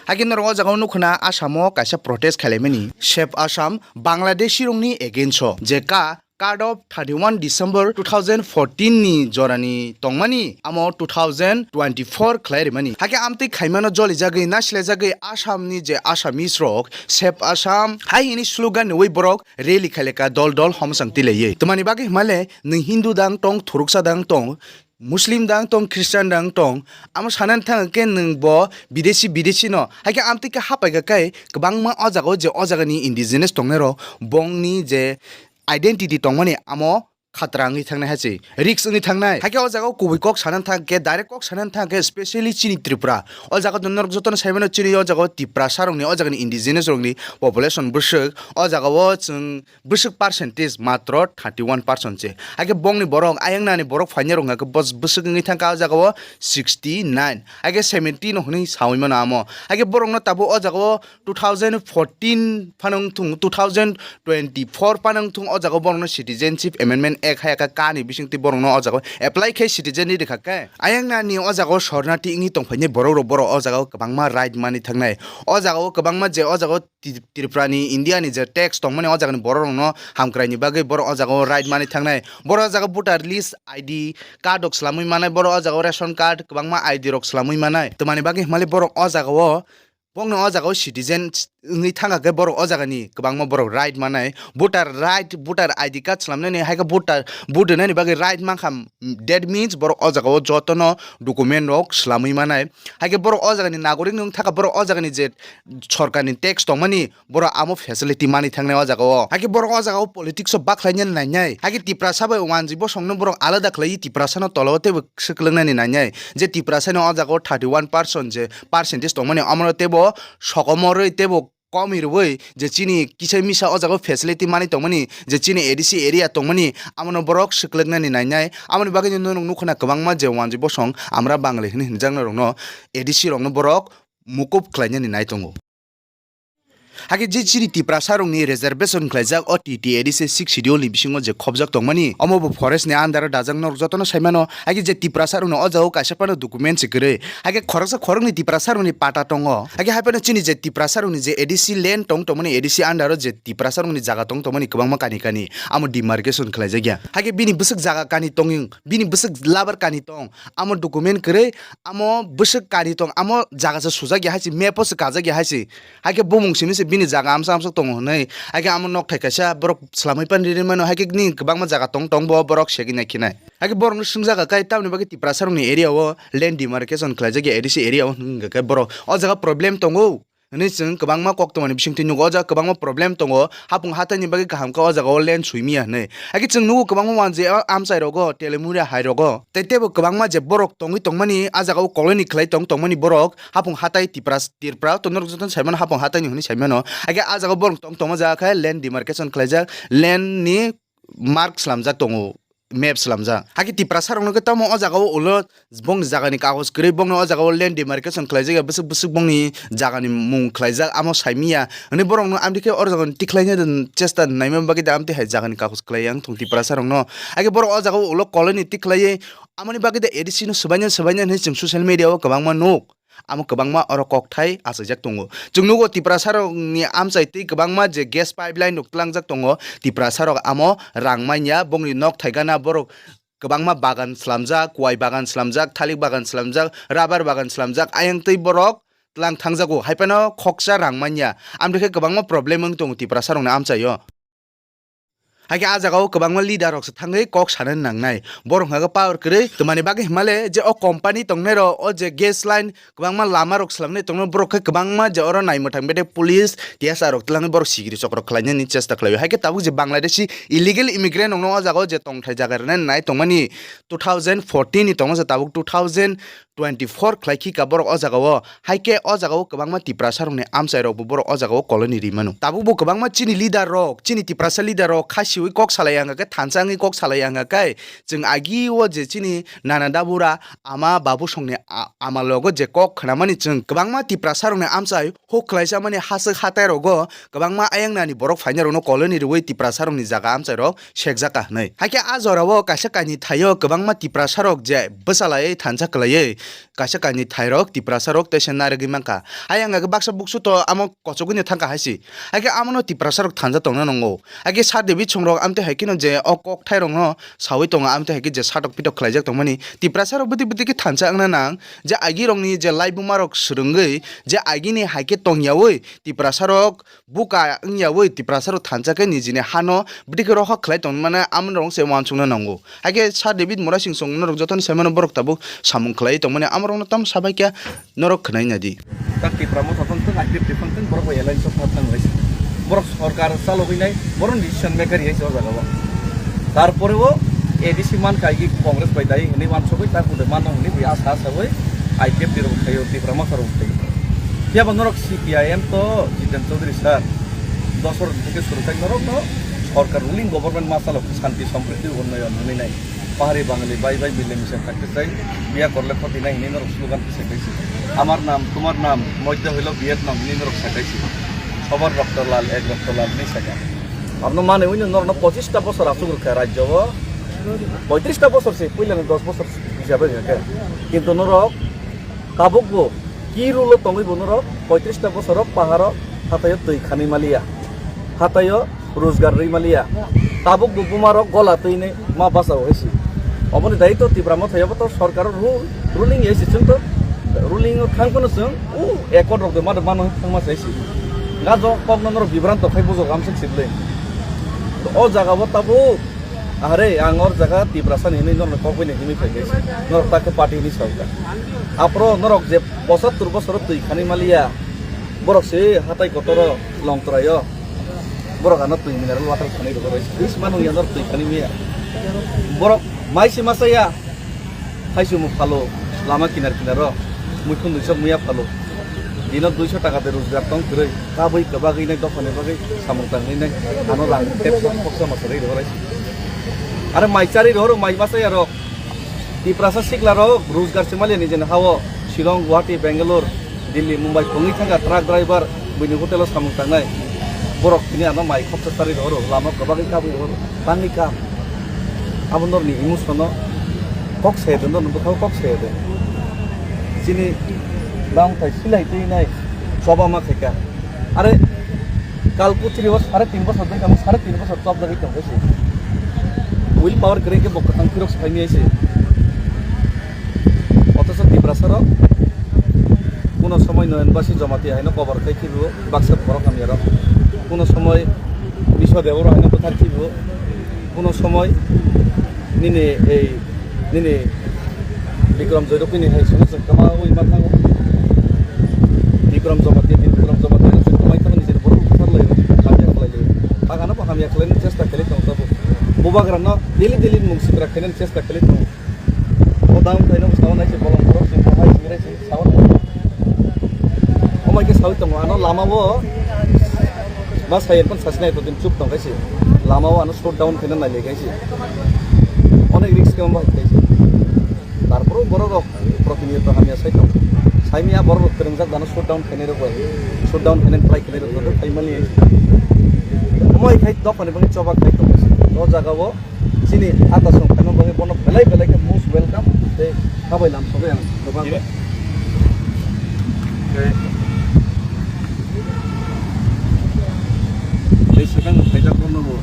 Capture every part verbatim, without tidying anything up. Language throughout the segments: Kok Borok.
Haikhe norok o jaga o nukho na Assam o kaisa protest khailaimani Save Assam Bangladeshi rokni against o, je ka card of thirty one December two thousand fourteen ni jorani tongmani amo two thousand twenty four khlai rimani. Haikhe amtwi khaimano jolijagwi nasilajagwi Assam ni je Assamese rok Save Assam hai hini slogan nwi borok rally khaileka dol dol homsang tilaiwi. Twmani bagwi hwnmale nwng Hindu dang tong, thuruksa dang tong, Muslim dang tong, Christian dang tong, amo sanani thang khe nwng bo bidesi bidesi no. Haikhe amtwi khe hapai kha khe kwbangma o jaga o je o jaga ni indigenous tongnai rok bongni je identity tongmani amo khatra wngwi thangnai hai se, risk wngwi thangnai. Haikhe o jaga o kubui kok sanani thang khe, direct kok sanani thang khe, specially chini Tripura. O jaga o norok jotono saimano chini o jaga o Tiprasa rokni, o jaga ni indigenous rokni population bwswk. O jaga o chwng bwswk percentage matro thirty one percent se. Haikhe bongni borok, ayang nani borok phainai rok hwnkha khe bos-, bwswk wngwi thangkha o jaga o sixty nine. Haikhe seventy no hwnwi sawi mano amo. Haikhe borokno tabuk o jaga o two thousand fourteen phano wngthung, two thousand twenty four phano wngthung, o jaga o borokno Citizenship Amendment Act hai kha kani bisingtwi borokno o jaga o apply khai citizen ni rikha khe. Ayang nani o jaga o sornati wngwi tongphainai borok rok, borok o jaga o kwbangma right mani thangnai. O jaga o kwbangma je o jaga o Ti-, Tripura ni India ni je tax tongmani o jaga ni borok rokno hamkrai ni bagwi borok o jaga o right mani thangnai. Borok o jaga o voter list, I D card rok swlamwi manai, borok o jaga o ration card kwbangma I D rok swlamwi manai. Twmani bagwi hwnmale borok o jaga o Bongno o jaga o citizen wngwi thangkha khe borok o jaga ni kwbangma borok right manai, voter right, voter I D card swlamnani, hai khe voter vote rwnani bagwi right mankha, that means borok o jaga o jotono document rok swlamwi manai, hai khe borok o jaga ni nagorik wng thangkha, borok o jaga ni je sorkar ni tax tongmani borok amo facility manwi thangnai o jaga o, hai khe borok o jaga o politics o bakhlaina nainai, hai khe Tiprasa bai wanjwi bosongno borok alada khlaiwi Tiprasa no tola o teibo swklangnani nainai. Je Tiprasani o jaga o thirty one percent je percentage tongmani, omono teibo sokomorwi teibo komwi rwui je chini kisa misa o jaga o facility manwi tongmani, je chini A D C area tongmani, amono borok swklwknani nainai. Amoni bagwi norok nukho na kwbangma je wanjwi bosong amra Bangali hwnwi hwnjaknairokno A D C rokno borok mukup khlainani nai tongo. Hakhe je chini Tiprasa rokni reservation khlaijak o T T A D C sixth schedule ni bisingo je khobjak tongmani, omo bo forest ni under o dajak norok jotono saimano. Hakhe je Tiprasa rokno o jaga o kaisa phano document se kwrwi. Hakhe khoroksa khoroknwi Tiprasa rokni pata tongo. Hakhe hai phano chini je Tiprasa rokni je A D C land tong tongmani, A D C under o je Tiprasa rokni jaga tong tongmani kwbangma kani kani amo demarcation khlaijak ya. Hakhe bini bwswk jaga kani tongwng, bini bwswk labar kani tong, amo document kwrwi, amo bwswk kani tong, amo jaga se sujak ya hai se, map o se kajak ya hai se. Hakhe bumung simi se bini jaga amsa amsa tongo hwnwi. Hakhe amo nokthai kaisa borok swlamwi pan ri ri mano. Hakhe nini kwbangma jaga tong tong bo borok segwi nai khe nai. Hakhe borokno swngjago khe tamoni bagwi Tiprasa rokni area o land demarcation khlaijak ya A D C area o hwnwi hwnkha khe borok o jaga problem tongo hwnwi chwng kwbangma kok tongmani bisingtwi nugo. O jaga kwbangma problem tongo, hapung hataini bagwi kaham khe o jaga o land swimiya hwnwi. Hakhe chwng nugo kwbangma wanjwi o amchai rogo, Telemura hai rogo, tei teibo kwbangma je borok tongwi tongmani, a jaga o colony khlai tong tongmani borok, hapung hatai Tipra, Tripura to norok jotono saimano, hapung hataini hwnwi saimano. Hakhe a jaga o borok tong tongma jaga khe land demarcation khlaijak, land ni mark slamjak tongo, map slamjak. Hakhe Tiprasa rokno khe tamo o jaga o ulo bongni jaga ni kagoj kwrwi, bongno o jaga o land demarcation khlaijak ya, bwswk bwswk bongni jaga ni mung khlaijak, amo saimiya hwnwi borokno amtwi khe o jaga ni tikhlaina chesta naima bagwi da amtwi hai jaga ni kagoj khlai yang thung Tiprasa rokno. Hakhe borok o jaga o ulo colony tiklaiwi amoni bagwi da A D C no swbaina swbaina hwnwi chwng social media o kwbangma nuk. Amo kwbangma oro kokthai achaijak tongo. Chwng nugo Tiprasa rokni amchai tei kwbangma je gas pipeline rok tlangjak tongo. Tiprasa rok amo rang manya, bongni nok thai gana borok kwbangma bagan slamjak, kuai bagan slamjak, thalik bagan slamjak, rubber bagan slamjak, ayang tei borok tlang thangjago. Hai phano khoksa rang manya. Amtwi khe kwbangma problem wng tongo Tiprasa rokni amchaio. Hakhe a jaga o kwbangma leader rok se thangwi kok sanani nangnai. Borok hwnkha khe power kwrwi, twmani bagwi hwnmale je o company tongnai rok, o je gas line, kwbangma lama rok swlamnai tongnai, borok khe kwbangma je oro naimwthang bedek police, T S R rok twlangwi borok sigiri chokro khlainani chesta khlaio. Hakhe tabuk je Bangladeshi illegal immigrant rokno o jaga o je tongthai jaga rwnani nai tongmani two thousand fourteen ni tongma se tabuk two thousand twenty four khlai khi ka borok o jaga o. Hai khe o jaga o kwbangma Tiprasa rokni amchai rok bo borok o jaga o colony ri mano. Tabuk bo kwbangma chini leader rok, chini Tiprasa leader rok kha Twiwi kok salai ang khe, thansa wngwi kok salai ang khe, chwng agi o je chini nana dabura ama babu songni a-, ama logo je kok khnamani chwng kwbangma Tiprasa rokni amchai huk khlaisa mani haswk hatai rogo kwbangma ayang nani borok phainai rokno colony rwui Tiprasa rokni jaga amchai rok sekjak ka hwnwi. Hakhe a jora o kaisa kainwi thaio kwbangma Tiprasa rok je bwchalai thansa kwlaiwi kaisa kainwi thairok, Tiprasarok teisa narwgwi mankha. Ayang khe baksa buksu to amo kochogwino thangkha hai se. Hakhe amono Tiprasarok thanja tongna nango. Hakhe Sir David Songrok amtwi hai kheno je o kokthairokno saui tongo, amtwi hai khe je satok pitok khlaijak tongmani. Tiprasarok bwtwi bwtwi khe thansa wngna nang, je agirokni je laibumarok swrwngwi, je agini hai khe tongyaui Tiprasarok buka wngyaui Tiprasarok thansa khe nijini hano bwtwi khe rohor khlai tongmani amoni rok se uansukna nango. Hakhe Sir David Murasing song norok jotoni saimano borok tabuk samung khlai tongmani amorokno tamo sabai khe norok khwnai nadi. Tak Tipra Motha tong tong, I P F T tong tong, borok bai alliance of thap nang lai. Borok sorkar chalogwi nai, borok decision maker hai se o jaga o. Tarpore o A D C man kai ki Congress bai dai hwnwi uansugwi tak bude mano hwnwi bui asa asa bai I P F T rok thaio, Tipra Motha rok thaio. Phiya ba norok C P I M to Jiten Chaudhary sir, dos bosor theke suru khai norok no sorkar ruling government ma chalok shanti sampriti unnoyon hwnwi nai. Pahari Bangali bai bai mile misa thakte chai, biya korle khoti nai hwnwi norok slogan kisa kaisi. Amar nam, tumar nam, modhya hoilo Vietnam hwnwi norok sakaisi. Sobar rokto lal, ek rokto lal hwnwi saka. Abno mane wino norokno pochista bosor asuk rwkha rajyo o. Poitrista bosor se, puilani dos bosor hisabe rwkha. Kintu norok tabukbo ki rule o tongwi bo norok poitrista bosor o paharo hataio twi khani maliya. Hataio rojgar rwi maliya. Tabuk bo buma rok gola twi ni ma basa o hisi. Oboni daitw Tipra Motha yabo to sorkar o ru-, ruling ya hisi chwng to ruling o thang phano chwng u accord rok de ma de mano thang ma sa hisi. Nga jo kok no norok bibranto khai bujok amsuk sible. To o jaga o tabuk ahre ang or jaga Tiprasa ni hinwi norok kok bai ni hinwi khai hisi. Norok ta khe party hinwi sa o ka. Apro norok je pochattor bosor twi khani maliya. Borok se hatai kotoro Longtrai o. Borok ano twi mineral water khani rwgwi rw. Is manu ya nor twi khani miya. Borok mai se masa ya. Hai se mu phalo lama kinar kinar o. Muikhun duiso muya phalo. Dino duiso taka de rojgar tong kwrwi. Kabui kwbagwi nai dophani bagwi samung tangwi nai. Ano rang tepsa poksa masa rwi rw. Are mai chari rw mai masa ya rok. Tiprasa sikla rok rojgar se maliya nijeni ha o Shillong, Guwahati, Bangalore, Delhi, Mumbai tongwi thangkha truck driver, buini hotel o samung tangnai. Borok tini ano mai khopsa chari rohoro, lama kwbagwi kabwi rohoro. Tamni kam? Abo norni emotion o kok se de, norni bwkhao kok se de. Chini bangthai silai twi nai choba ma khaika. Are kal puthri o sare tin bosor dai kamo, sare tin bosor chop jagwi tong khe se. Will power kwrwi khe bo kwthang phirok se phaimya se. Othocho Tiprasa rok kuno somoi Noyonbasi Jamatia haino kobor khai khibo baksa borok hamya rok. Kuno somoi Biswa Deboro haino bwthar khibo. Kuno somoi nini ei nini Bikram Joy rok nini hai sunu se kama ui ma thango. Bikram Jamatia, Bikram Jamatia se kama thango nini borok buthar lai hamya khlai lai. Bagano bo hamya khlai ni chesta khlai tong tabo. Bubagra no daily daily mung sitra khlai ni chesta khlai tong. O dam khlai no sawan nai se bolong borok se hai singrai se. Sawan. Omai khe sawi tongo, ano lama o ma sai erpon sasi nai to din chup tong khe se. Lama o ano shut down khe nai le khe se. Onek risk khe mo bai khe se. Tarpor borok rok protiniyot hamya sai tong. Sai miya borok rok kwrwngjak dano shut down khe nai rok bai. Shut down khe nai try khe nai rok to khai mani. Omai khai dok pani bang choba khai tong khe se. O jaga o Chini ata song khaima bagwi bono belai belai khe most welcome tei habai lam sogwi ang kwbang. Tei, tei swkang phaijak bono bo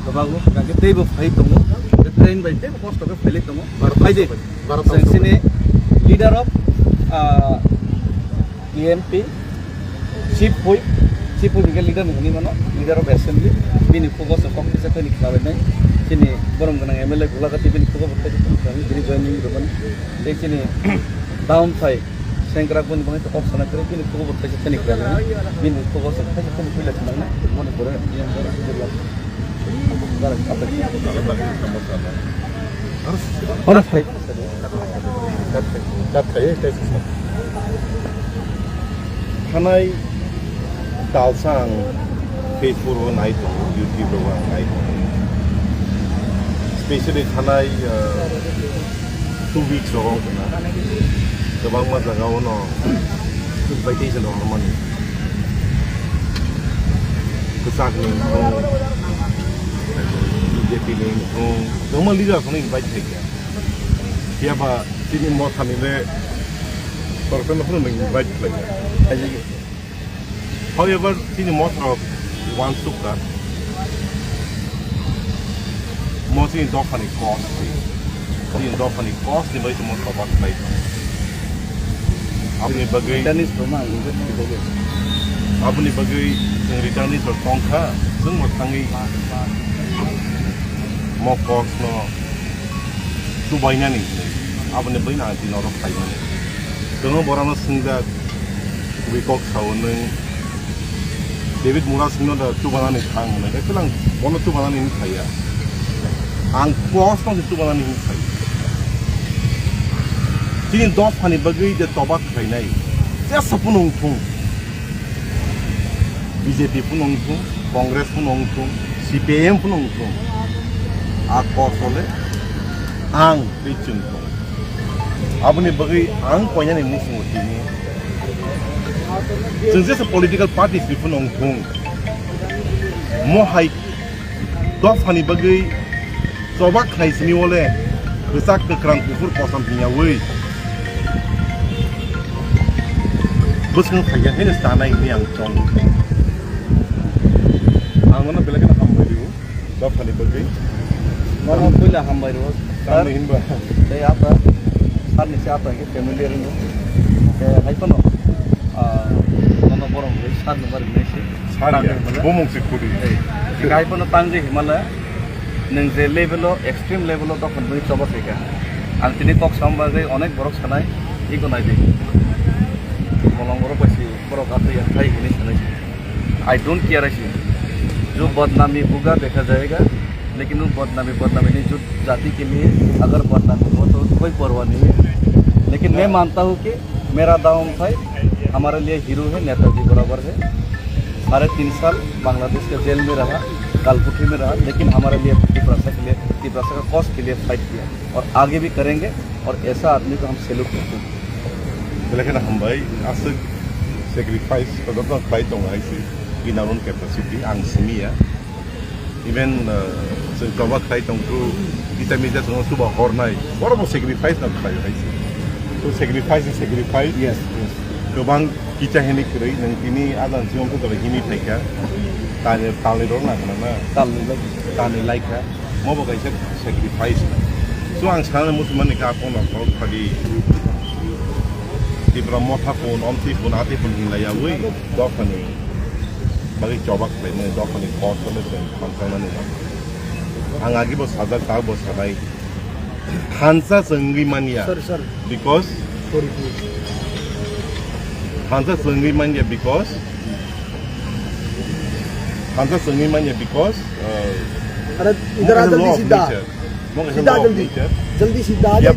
kwbang bo swkang khe teibo phai tongo. Tei train bai teibo kosto khe phailai tongo. Bharat Phai de. Bharat Chwng Hansok. Chini leader of, ah, T M P, Chief Whip, Chief Whip hingke leader ni hinui mano, leader of assembly, bini khugo se kok kisa thani khlabai nai, chini borom gwnang M L A Gulagati bini khugo bo thaisa thani khlabai, bini joining rwmani, tei chini down thai, sengkrak boni bagwi kok sana kwrwi, bini khugo bo thaisa thani khlabai, bini khugo se thaisa thani khlabai nai, boni pore yang. Ono phai. Thanai talsa ang Facebook o nai tongo, YouTube o ang nai tongo. Pechenwi thanai, uh, two weeks rogo wngkha na, kwbangma jagao no invitation rok hormani. Kwchak ni wngthung, B J P ni wngthung, kwbangma leader rok no invite khaikha. Phiya ba chini mothani le torkhe no phano invite khlaikha. However, chini motha rok uansuk kha. Mo chini dophani kos se. Chini dophani kos ni bai se mo toba khlai tongo. Aboni bagwi, Returnees rok ma ang ungkha. Aboni bagwi chwng returnees rok tong kha. Chwng bo thangwi mo kos no chubainani hinwi. Aboni bagwi ang tini oro khlaimani. Chwngno borokno swngjak, kubui kok sao nwng David Murasingno da chubanani thang hwnwi. Actually ang bono chubanani hinwi saya. Ang kosno se chubanani hinwi saya. Chini dophani bagwi je toba khlainai, jesa phano wngthung. B J P phano wngthung, Congress phano wngthung, C P I M phano wngthung, a kosole ang tei chwng tongo. Aboni bagwi ang koinani muchungo tini chwng jesa political parties ni phano wngthung, mo hai dophani bagwi choba khlai sini wole kwchak kwkrang kuphur kosom hwnyawi bwswng phaikha hino sanai hwnwi ang chongo. Ang nono belai kheno hambai rio dophani bagwi. Nono puila hambai rio, sir. Tamni hinba? Tei apa? Sir ni se apa ke familiar no. Ke hai kono, ah, nono borong bai sir no bari nai se. Sir ya, bumung se khudi. Tei, hai kono tang je himala. Nwng je level o, extreme level o dophani bagwi choba khaikha. Ang tini kok sam bagwi onek borok sanai, iko nai di. Bolong borok bai si, borok atwi ya khai hini sanai. I don't care ऐसी। जो बदनामी होगा देखा जाएगा, लेकिन वो बदनामी, बदनामी नहीं, जो जाति के लिए अगर बदनामी हो तो कोई परवाह नहीं है। लेकिन मैं मानता हूँ कि मेरा दाऊ अमथाई हमारे लिए हीरो है, नेताजी बराबर है। साढ़े तीन साल बांग्लादेश के जेल में रहा, कालकुटी में रहा, लेकिन हमारे लिए तिपरासा के लिए, तिपरासा का कॉज के लिए फाइट किया और आगे भी करेंगे और ऐसा आदमी को हम सैल्यूट करते हैं। Belai kheno hambai, aswk sacrifice, kotor kotor khlai tongo hai se, in our own capacity, ang simi ya. Even, uh, chwng toba khlai tongkhu, kisa misa chwngno chuba hornai, borokbo sacrifice no khlai hai se. So sacrifice is sacrifice. Yes, yes. Kwbang kisa hini kwrwi, nwng tini adang chiyong khe hini phaikha, tani, talni rok na khna na? Talni lai. Talni lai kha. Mo bo kaisa sacrifice. So ang sana muchung mani kha, kono kok phadi Tipra motha phone, omtwi phone, atwi phone hinlai yawi, dophani bagwi choba khlaimani, dophani kok phano chwng khamkhaimani. Ang agi bo sajak, ta bo sanai. Thansa chwngwi manya. Sorry, sorry. Because sorry, please. Thansa chwngwi manya because, thansa chwngwi manya because, uh, अरे, इधर आ, जल्दी सीधा। Mo kaisa law of nature. सीधा, जल्दी। Mo kaisa law of nature. जल्दी सीधा आ जा। Yep.